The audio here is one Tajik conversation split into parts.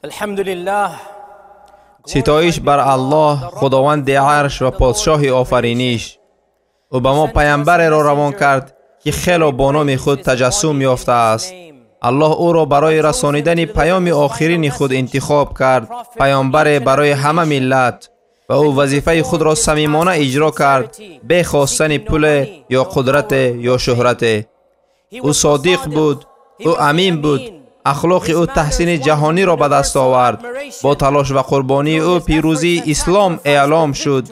Алҳамдулиллаҳ. Ситоиш бар Аллоҳ, Худованди арш ва подшоҳи офариниш. Ӯ ба мо паямбареро равон кард, ки хело бо номи худ таҷассум ёфтааст. Аллоҳ ӯро барои расонидани паёми охирини худ интихоб кард, паёмбаре барои ҳама миллат, ва ӯ вазифаи худро самимона иҷро кард, бе хостани пуле ё қудрате ё шӯҳрате. Ӯ содиқ буд, ӯ амин буд. Ахлоқи ӯ таҳсини ҷаҳониро ба даст овард. Бо талош ва қурбонии ӯ пирӯзии ислом эълом шуд.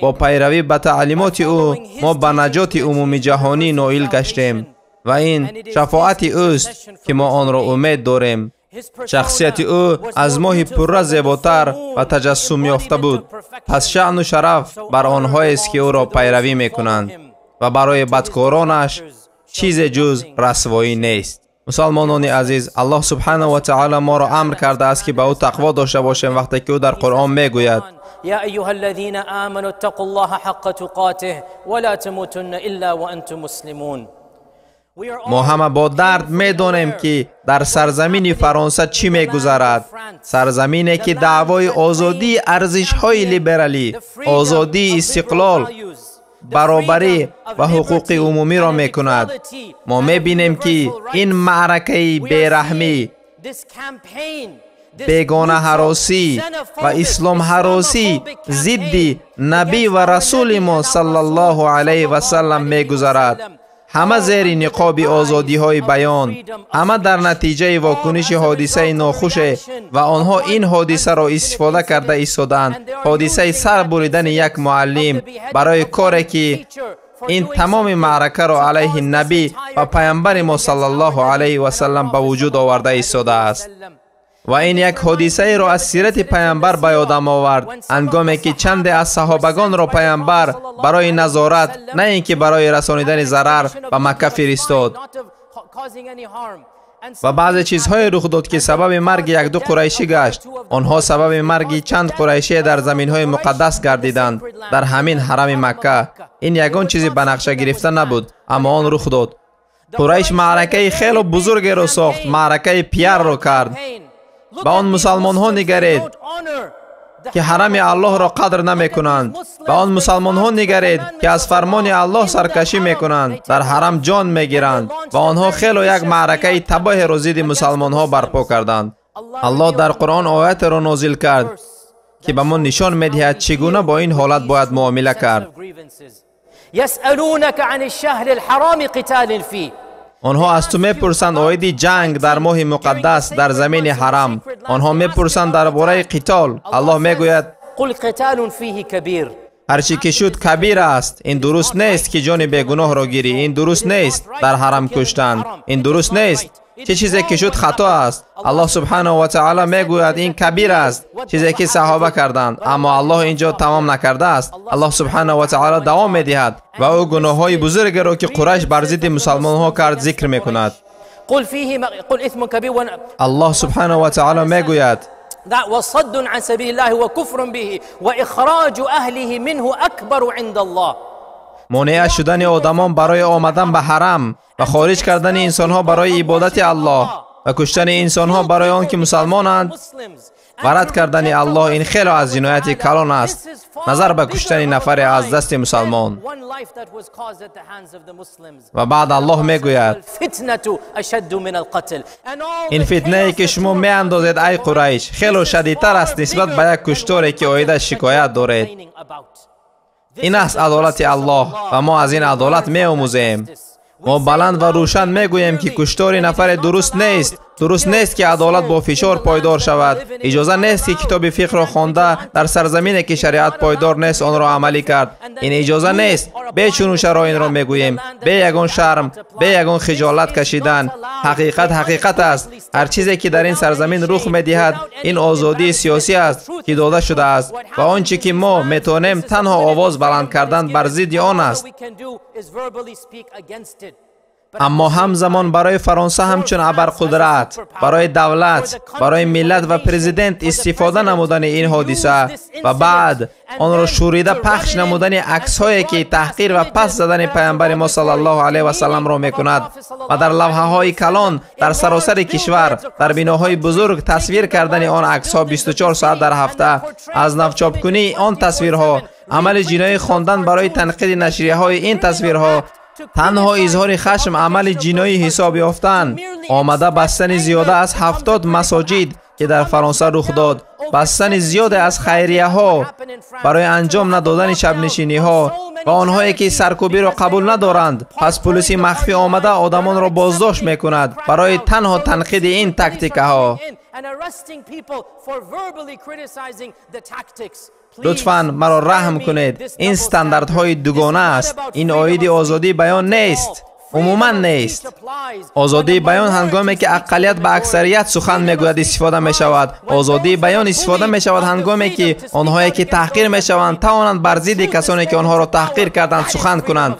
Бо пайравӣ ба таълимоти ӯ мо ба наҷоти умумиҷаҳонӣ ноил гаштем ва ин шафоати ӯст, ки мо онро умед дорем. Шахсияти ӯ аз моҳи пурра зеботар ва таҷассум ёфта буд. Пас шаъну шараф бар онҳоест, ки ӯро пайравӣ мекунанд ва барои бадкоронаш чизе ҷуз расвоӣ нест. Мусалмонони азиз, Аллоҳ субҳанаҳу ва таъоло моро амр кардааст, ки ба ӯ тақво дошта бошем, вақте ки ӯ дар Қуръон мегӯяд: Я айюҳаллазина аману иттақуллоҳа ҳаққа туқотиҳ ва ла тамутунна илла ва антум муслимун. Мо ҳама бо дард медонем, ки дар сарзамини Фаронса чӣ мегузарад. Сарзамине, ки даъвои озодии арзишҳои либералӣ, озодии истиқлол, баробарӣ ва ҳуқуқи умумиро мекунад. Мо мебинем, ки ин маъракаи бераҳмӣ, бегонаҳаросӣ ва исломҳаросӣ зидди набӣ ва расули мо саллаллоҳу алайҳи васаллам мегузарад. Ҳама зери ниқоби озодиҳои баён, ҳама дар натиҷаи вокуниши ҳодисаи нохуше, ва онҳо ин ҳодисаро истифода карда истодаанд. Ҳодисаи сар буридани як муаллим барои коре, ки ин тамоми маъракаро алайҳи набӣ ва паямбари мо саллаллоҳу алайҳи васаллам ба вуҷуд оварда истодааст. Ва ин як ҳодисаеро аз сирати паямбар ба ёдам овард, ҳангоме ки чанде аз саҳобагонро паямбар барои назорат, на ин ки барои расонидани зарар, ба Макка фиристод. Ва баъзе чизҳое рух дод, ки сабаби марги якду қурайшӣ гашт. Онҳо сабаби марги чанд қурайшие дар заминҳои муқаддас гардиданд, дар ҳамин ҳарами Макка. Ин ягон чизе ба нақша гирифта набуд, аммо он рух дод. Қурайш маъракаи хело бузургеро сохт, маъракаи пиарро кард. Ба он мусалмонҳо нигаред, ки ҳарами Аллоҳро қадр намекунанд. Ба он мусалмонҳо нигаред, ки аз фармони Аллоҳ саркашӣ мекунанд, дар ҳарам ҷон мегиранд. Ва онҳо хело як маъракаи табоҳеро зидди мусалмонҳо барпо карданд. Аллоҳ дар Қуръон оятеро нозил кард, ки ба мо нишон медиҳад, чӣ гуна бо ин ҳолат бояд муомила кард. Онҳо аз ту мепурсанд оиди ҷанг дар моҳи муқаддас дар замини ҳарам. Онҳо мепурсанд дар бораи қитол. Аллоҳ мегӯяд: ҳар чӣ ки шуд кабир аст. Ин дуруст нест, ки ҷони бегуноҳро гирӣ. Ин дуруст нест дар ҳарам куштан. Ин дуруст нест. Чӣ чизе ки шуд хато аст. Аллоҳ субҳанаҳу ва таъоло мегӯяд ин кабир аст, чизе ки саҳоба карданд. Аммо Аллоҳ инҷо тамом накардааст. Аллоҳ субҳанаҳу ва таъоло давом медиҳад ва ӯ гуноҳҳои бузургеро, ки Қурайш бар зидди мусалмонҳо кард, зикр мекунад. Аллоҳ субҳанаҳу ва таъоло мегӯяд: монеа шудани одамон барои омадан ба ҳарам ва хориҷ кардани инсонҳо барои ибодати Аллоҳ ва куштани инсонҳо барои он ки мусалмонанд ва рад кардани Аллоҳ, ин хело аз ҷинояти калон аст назар ба куштани нафаре аз дасти мусалмон. Ва баъд Аллоҳ мегӯяд: ин фитнае, ки шумо меандозед, ай Қурайш, хело шадидтар аст нисбат ба як кушторе, ки оида шикоят доред. Ин аст адолати Аллоҳ ва мо аз ин адолат меомӯзем. Мо баланд ва рӯшан мегӯем, ки куштори нафаре дуруст нест. Дуруст нест, ки адолат бо фишор пойдор шавад. Иҷоза нест, ки китоби фиқҳро хонда дар сарзамине, ки шариат пойдор нест, онро амалӣ кард. Ин иҷоза нест. Бечуну чаро инро мегӯем, бе ягон шарм, бе ягон хиҷолат кашидан. Ҳақиқат ҳақиқат аст. Ҳар чизе, ки дар ин сарзамин рух медиҳад, ин озодии сиёсӣ аст, ки дода шудааст, ва он чӣ ки мо метавонем танҳо овоз баланд кардан бар зидди он аст. Аммо ҳамзамон барои Фаронса ҳамчун абарқудрат, барои давлат, барои миллат ва президент истифода намудани ин ҳодиса ва баъд онро шӯрида пахш намудани аксҳое ки таҳқир ва пас задани паёмбари мо саллаллоҳу алайҳи васалламро мекунад ва дар лавҳаҳои калон дар саросари кишвар, дар биноҳои бузург тасвир кардани он аксҳо 24 соат дар ҳафта, аз навчопкунии он тасвирҳо, амали ҷиноӣ хондан барои танқиди нашрияҳои ин тасвирҳо, танҳо изҳори хашм амали ҷиноӣ ҳисоб ёфтан, омада бастани зиёда аз 70 масоҷид ки дар Фаронса рух дод, бастани зиёде аз хайрияҳо барои анҷом надодани шабнишиниҳо ва онҳое ки саркӯбиро қабул надоранд. Пас полиси махфӣ омада одамонро боздошт мекунад барои танҳо танқиди ин тактикаҳо. Лутфан маро раҳм кунед. Ин стандартҳои дугона аст. Ин оиди озодии баён нест, умуман нест. Озодии баён ҳангоме ки ақаллият ба аксарият сухан мегӯяд истифода мешавад. Озодии баён истифода мешавад ҳангоме ки онҳое ки таҳқир мешаванд тавонанд бар зидди касоне ки онҳоро таҳқир карданд сухан кунанд.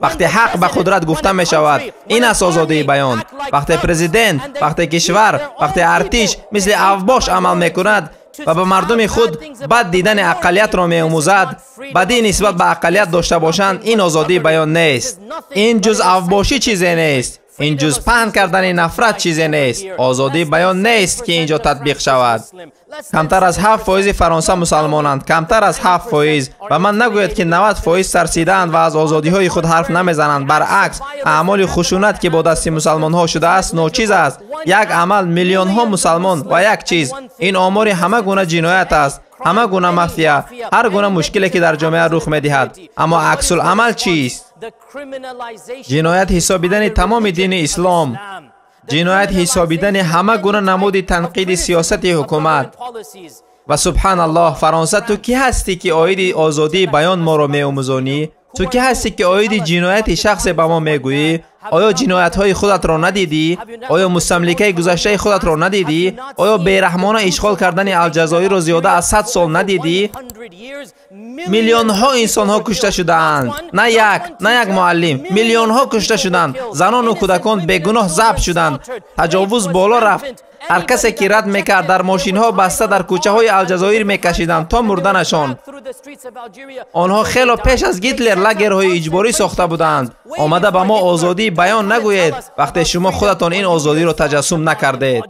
Вақте ҳақ ба қудрат гуфта мешавад, ин аст озодии баён. Вақте президент, вақте кишвар, вақте артиш мисли авбош амал мекунад ва ба мардуми худ бад дидани ақаллиятро меомӯзад, бадӣ нисбат ба ақаллият дошта бошанд, ин озодии баён нест. Ин ҷуз авбошӣ чизе нест. Ин ҷуз паҳн кардани нафрат чизе нест. Озодии баён нест ки инҷо татбиқ шавад. Камтар аз 7% Фаронса мусалмонанд, камтар аз 7%. Ва ман нагӯяд ки 90% тарсидаанд ва аз озодиҳои худ ҳарф намезананд. Баръакс, аъмоли хушунат ки бо дасти мусалмонҳо шудааст ночиз аст. Як амал миллионҳо мусалмон ва як чиз. Ин омори ҳама гуна ҷиноят аст, ҳама гуна мафия, ҳар гуна мушкиле ки дар ҷомеа рух медиҳад. Аммо аксулъамал чист? Ҷиноят ҳисобидани тамоми дини ислом, ҷиноят ҳисобидани ҳама гуна намуди танқиди сиёсати ҳукумат. Ва субҳаналлоҳ, Фаронса, ту кӣ ҳастӣ ки оиди озодии баён моро меомӯзонӣ? Ту кӣ ҳастӣ ки оиди ҷинояти шахсе ба мо мегӯӣ? Оё ҷиноятҳои худатро надидӣ? Оё мустамликаи гузаштаи худатро надидӣ? Оё бераҳмона ишғол кардани Алҷазоирро зиёда аз 100 сол надидӣ? Миллионҳо инсонҳо кушта шудаанд. На як, на як муаллим. Миллионҳо кушта шуданд. Занону кӯдакон бегуноҳ забҳ шуданд. Таҷовуз боло рафт. Ҳар касе ки рад мекард дар мошинҳо баста дар кӯчаҳои Алҷазоир мекашиданд то мурданашон. Онҳо хело пеш аз Гитлер лагерҳои иҷборӣ сохта буданд. Омада ба мо озодии баён нагӯед вақте шумо худатон ин озодиро таҷассум накардед.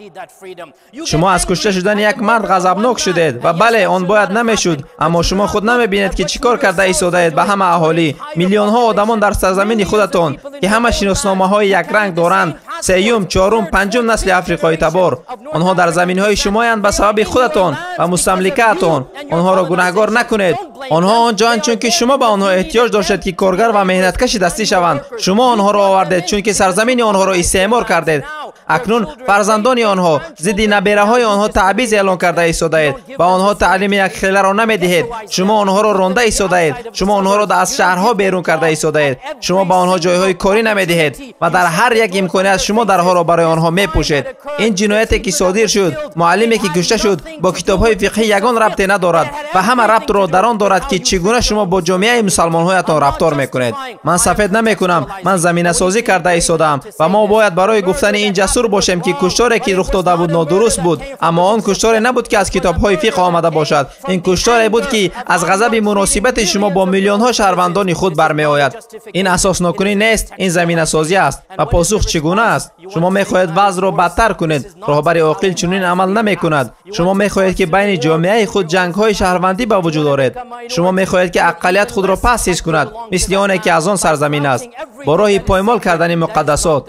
Шумо аз кушта шудани як мард ғазабнок шудед ва бале, он бояд намешуд, аммо шумо худ намебинед ки чӣ кор карда истодаед ба ҳама аҳолӣ. Миллионҳо одамон дар сарзамини худатон ки ҳама шиносномаҳои якранг доранд, сеюм, чорум, панҷум насли африқои табор. Онҳо дар заминҳои шумоянд ба сабаби худатон ва мустамликаатон. Онҳоро гунаҳгор накунед. Онҳо он ҷоянд чунки шумо ба онҳо эҳтиёҷ доштед ки коргар ва меҳнаткаши дастӣ шаванд. Шумо онҳоро овардед чунки сарзамини онҳоро истеъмор кардед. Акнун фарзандони онҳо зидди набераҳои онҳо таъбиз эълон карда истодаед. Ба онҳо таълими якхеларо намедиҳед. Шумо онҳоро ронда истодаед. Шумо онҳоро аз шаҳрҳо берун карда истодаед. Шумо ба онҳо ҷойҳои корӣ намедиҳед ва дар ҳар як имконият шумо дарҳоро барои онҳо мепӯшед. Ин ҷинояте ки содир шуд, муаллиме ки кушта шуд, бо китобҳои фиқҳӣ ягон рабте надорад ва ҳама рабтро дар он дорад ки чӣ гуна шумо бо ҷомеаи мусалмонҳоятон рафтор мекунед. Ман сафед намекунам, ман заминасозӣ карда истодаам ва мо бояд барои гуфтани ин ҷасур бошем ки кушторе ки рух дода буд нодуруст буд, аммо он кушторе набуд ки аз китобҳои фиқҳ омада бошад. Ин кушторе буд ки аз ғазаби муносибати шумо бо миллионҳо шаҳрвандони худ бармеояд. Ин асоснокунӣ нест, ин заминасозӣ аст. Ва посух чӣ гуна аст? Шумо мехоҳед вазъро бадтар кунед. Роҳбари оқил чунин амал намекунад. Шумо мехоҳед ки байни ҷомеаи худ ҷангҳои шаҳрвандӣ ба вуҷуд оред. Шумо мехоҳед ки ақаллият худро пас ҳис кунад, мисли оне ки аз он сарзамин аст, бо роҳи поймол кардани муқаддасот.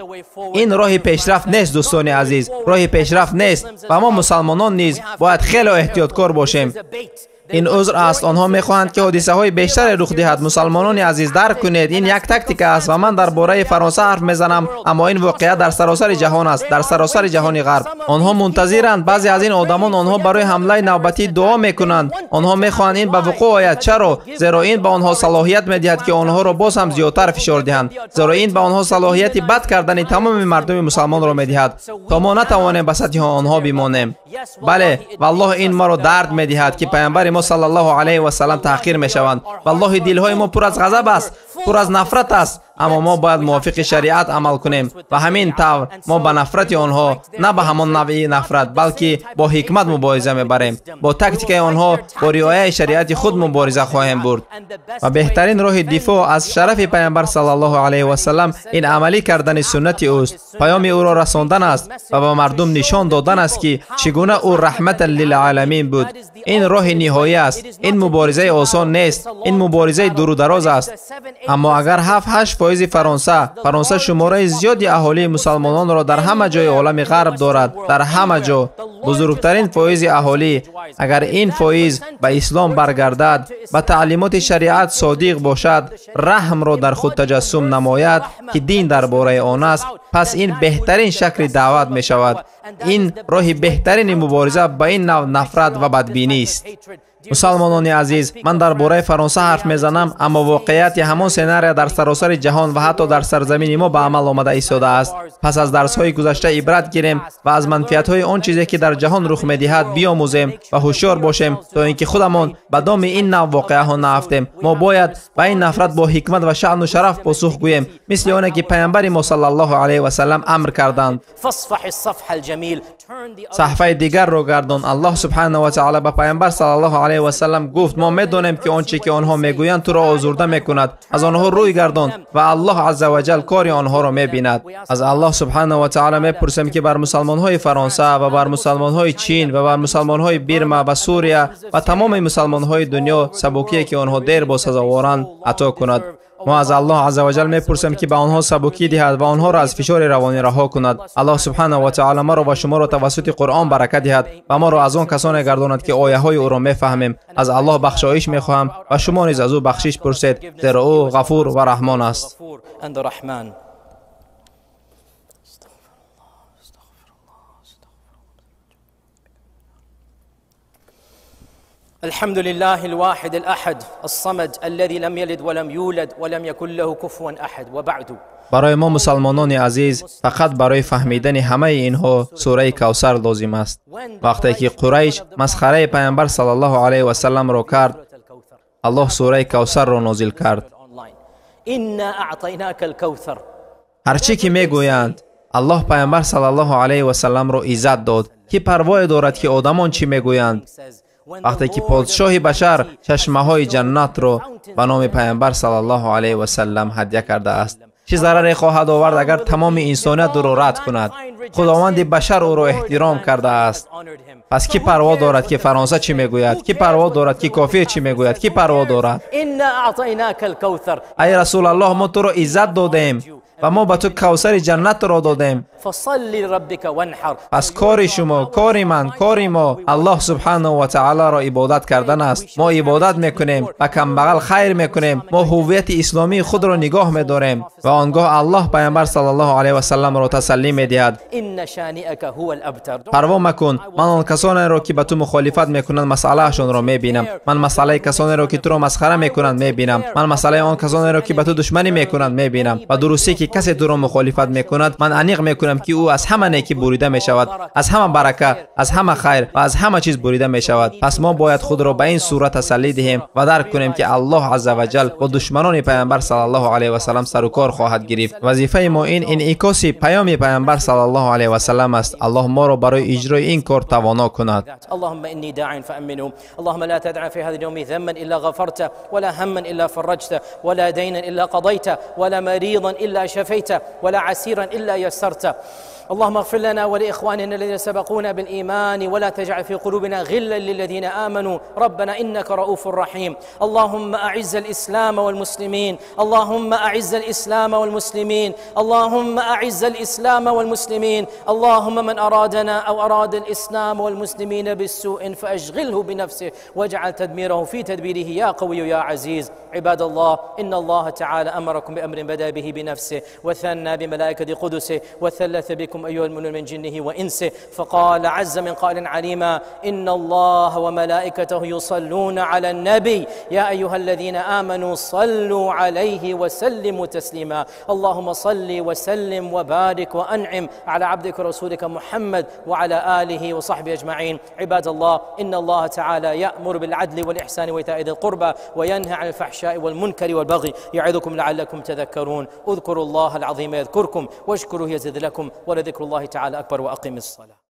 Ин роҳи пешрафт нест, дӯстони азиз, роҳи пешрафт нест ва мо мусалмонон низ бояд хеле эҳтиёткор бошем. Ин узр аст. Онҳо мехоҳанд ки ҳодисаҳои бештаре рух диҳад. Мусалмонони азиз, дарк кунед, ин як тактика аст ва ман дар бораи Фаронса ҳарф мезанам, аммо ин воқеа дар саросари ҷаҳон аст, дар саросари ҷаҳони ғарб. Онҳо мунтазиранд. Баъзе аз ин одамон онҳо барои ҳамлаи навбатӣ дуо мекунанд. Онҳо мехоҳанд ин ба вуқӯъ ояд. Чаро? Зеро ин ба онҳо салоҳият медиҳад ки онҳоро боз ҳам зиёдтар фишор диҳанд. Зеро ин ба онҳо салоҳияти бад кардани тамоми мардуми мусалмонро медиҳад, то мо натавонем ба сатҳи онҳо бимонем. Бале, валлоҳ ин маро дард медиҳад ки паёмбари мо саллаллоҳу алайҳи васаллам таҳқир мешаванд. Валлоҳи дилҳои мо пур аз ғазаб аст, пур аз нафрат аст. Аммо мо бояд мувофиқи шариат амал кунем ва ҳамин тавр мо ба нафрати онҳо на ба ҳамон навъи нафрат, балки бо ҳикмат мубориза мебарем. Бо тактикаи онҳо, бо риояи шариати худ мубориза хоҳем бурд. Ва беҳтарин роҳи дифоъ аз шарафи Паёмбар саллаллоҳу алайҳи васаллам ин амалӣ кардани суннати ӯст, паёми ӯро расондан аст ва ба мардум нишон додан аст, ки чӣ гуна ӯ раҳматан лилъоламин буд. Ин роҳи ниҳоӣ аст. Ин муборизаи осон нест, ин муборизаи дуру дароз аст. Аммо агар 7-8% Фаронса шумораи зиёди аҳолии мусалмононро дар ҳама ҷои олами ғарб дорад, дар ҳама ҷо бузургтарин фоизи аҳолӣ, агар ин фоиз ба ислом баргардад, ба таълимоти шариат содиқ бошад, раҳмро дар худ таҷассум намояд, ки дин дар бораи он аст, пас ин беҳтарин шакли даъват мешавад. Ин роҳи беҳтарини мубориза ба ин нав нафрат ва бадбинӣ аст. Мусалмонони азиз, ман дар бораи Фаронса ҳарф мезанам, аммо воқеияти ҳамон сценария дар саросари ҷаҳон ва ҳатто дар сарзамини мо ба амал омада истодааст. Пас аз дарсҳои гузашта ибрат гирем ва аз манфиатҳои он чизе, ки дар ҷаҳон рух медиҳад, биомӯзем ва ҳушёр бошем, то ин ки худамон ба доми ин нав воқеаҳо наафтем. Мо бояд ба ин нафрат бо ҳикмат ва шаъну шараф посух гӯем, мисли оне ки Паёмбари мо саллаллоҳу алайҳи васаллам амр карданд. Саҳфаи дигарро гардон. Аллоҳ субҳанаҳу ва таъоло ба Паёмбар саллаллоҳу алайҳи васаллам гуфт: мо медонем, ки он чӣ ки онҳо мегӯянд туро озурда мекунад. Аз онҳо рӯй гардон ва Аллоҳ азза ва ҷал кори онҳоро мебинад. Аз Аллоҳ субҳанаҳу ва таъоло мепурсем, ки бар мусалмонҳои Фаронса ва бар мусалмонҳои Чин ва бар мусалмонҳои Бирма ва Сурия ва тамоми мусалмонҳои дунё сабукие, ки онҳо дер бо сазоворанд, ато кунад. Мо аз Аллоҳ азза ва ҷал мепурсем, ки ба онҳо сабукӣ диҳад ва онҳоро аз фишори равонӣ раҳо кунад. Аллоҳ субҳанаҳу ва таъоло маро ва шуморо тавассути Қуръон баракат диҳад ва моро аз он касоне гардонад, ки ояҳои ӯро мефаҳмем. Аз Аллоҳ бахшоиш мехоҳам ва шумо низ аз ӯ бахшиш пурсед, зеро ӯ ғафур ва раҳмон аст. الحمد لله الواحد الأحد الصمد الذي لم يلد ولم يولد ولم يكن له كفوا أحد وبعد. барои мо мусалмонони азиз фақат барои фаҳмидани ҳамаи инҳо сураи Кавсар лозим аст. Вақте ки Қурайш масхараи Паёмбар саллаллоҳу алайҳи васалламро кард, Аллоҳ сураи Кавсарро нозил кард. Ҳар чӣ ки мегӯянд, Аллоҳ Паёмбар саллаллоҳу алайҳи васалламро иззат дод. Ки парвое дорад, ки одамон чӣ мегӯянд? Вақте ки подшоҳи башар чашмаҳои ҷаннатро ба номи Паёмбар саллаллоҳу алайҳи васаллам ҳадя кардааст, чӣ зараре хоҳад овард, агар тамоми инсоният ӯро рад кунад? Худованди башар ӯро эҳтиром кардааст. Пас кӣ парво дорад, ки Фаронса чӣ мегӯяд? Кӣ парво дорад, ки кофир чӣ мегӯяд? Кӣ парво дорад? Ай Расулаллоҳ, мо туро иззат додем ва мо ба ту кавсари ҷаннатро додем. Пас кори шумо, кори ман, кори мо Аллоҳ субҳанаҳу ва таъолоро ибодат кардан аст. Мо ибодат мекунем ва камбағал хайр мекунем. Мо ҳуввияти исломии худро нигоҳ медорем ва он гоҳ Аллоҳ Паёмбар саллаллоҳу алайҳи васалламро тасаллӣ медиҳад. Парво макун, ман он касонеро, ки ба ту мухолифат мекунанд, масъалаашонро мебинам. Ман масъалаи касонеро, ки туро масхара мекунанд, мебинам. Ман масъалаи он касонеро, ки ба ту душманӣ мекунанд, мебинам. Ва дурустӣ, ки касе туро мухолифат мекунад, ман аниқ мекунам, ки ӯ аз ҳама некӣ бурида мешавад, аз ҳама барака, аз ҳама хайр ва аз ҳама чиз бурида мешавад. Пас мо бояд худро ба ин сура тасаллӣ диҳем ва дарк кунем, ки Аллоҳ азза ва ҷал бо душманони Паёмбар саллаллоҳу алайҳи васаллам сарукор хоҳад гирифт. Вазифаи мо ин инъикоси паёми Паёмбар саллаллоҳу алайҳи васаллам аст. Аллоҳ моро барои иҷрои ин кор тавоно кунад. اللهم إني داع فأمنه. اللهم لا تدع في هذا اليوم ذنبا إلا غفرته، ولا هما إلا فرجته، ولا دينا إلا قضيته، ولا مريضا إلا شفيته، ولا عسيرا إلا يسرته. اللهم اغفر لنا ولإخواننا الذين سبقونا بالإيمان ولا تجعل في قلوبنا غلا للذين آمنوا ربنا إنك رؤوف رحيم. اللهم أعز الإسلام والمسلمين، اللهم أعز الإسلام والمسلمين، اللهم أعز الإسلام والمسلمين. اللهم من أرادنا أو أراد الإسلام والمسلمين بالسوء فأشغله بنفسه واجعل تدميره في تدبيره يا قوي يا عزيز. عباد الله، إن الله تعالى أمركم بأمر بدأ به بنفسه وثنى بملائكة قدسه وثلث بكم بكم أيها المؤمنون من جنه وإنسه، فقال عز من قائل عليما: إن الله وملائكته يصلون على النبي يا أيها الذين آمنوا صلوا عليه وسلموا تسليما. اللهم صل وسلم وبارك وأنعم على عبدك ورسولك محمد وعلى آله وصحبه أجمعين. عباد الله، إن الله تعالى يأمر بالعدل والإحسان وإيتاء ذي القربى وينهى عن الفحشاء والمنكر والبغي يعظكم لعلكم تذكرون. اذكروا الله العظيم يذكركم واشكروه يزد لكم، ولذكر الله تعالى أكبر، وأقم الصلاة.